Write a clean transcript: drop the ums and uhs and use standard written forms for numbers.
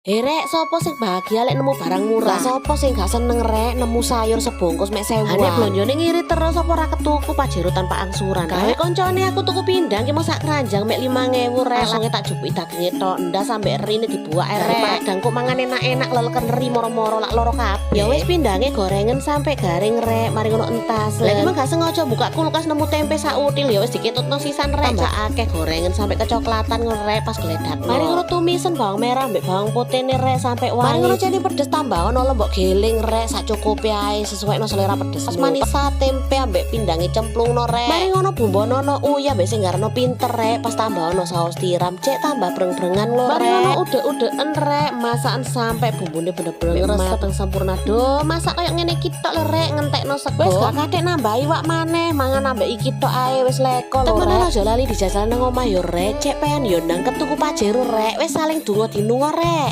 He rek, sapa sing bahagia lek nemu barang murah? Lah, sapa sing gak seneng, rek, nemu sayur sebungkus mek 1000? Nek blonjone ngirit terus, apa ora ketuku Pajero tanpa angsuran? Gawe koncone aku tuku pindang ki mau sak keranjang mek 5000, rek. Langsung tak jupuki daginge tok, ndas sampe erine dibuak, rek. Padang kok mangan enak-enak leleken eri moro-moro lak loro kabeh. Ya wis, pindange gorengen sampe garing, rek, mari ngono entas. Lah, iki gak sengaja buka kulkas nemu tempe sak util, ya wis diketutno sisan, rek. Tambah akeh gorengen sampe kecoklatan ngono, rek, pas gledak. Mari ngono tumisen bawang merah mbek bawang putih rek sampe wangi. Mari ngono jane pedes tambah ono lombok giling, rek, sak cukupe ae sesuai no selera pedes. Pas manis tempe ambek pindange cemplungno, rek. Mari ngono bumbono uyah mbek sing garno pinter, rek, pas tambah ono saus tiram cek tambah breng-brengan lho, rek. Mari ngono udek-udeken, rek, masakan sampai bumbune bener-bener ngresep mateng sempurna. Do masak koyo ngene iki tok lho, rek, ngentekno sego. Wis gak kathek nambah iwak maneh, mangan ambek iki tok ae wis leko lho, rek. Temenan, aja lali dijajal nang omah yo, rek, cek pean yo nang ketuku Pajero, rek. Wis saling donga dinunga, rek.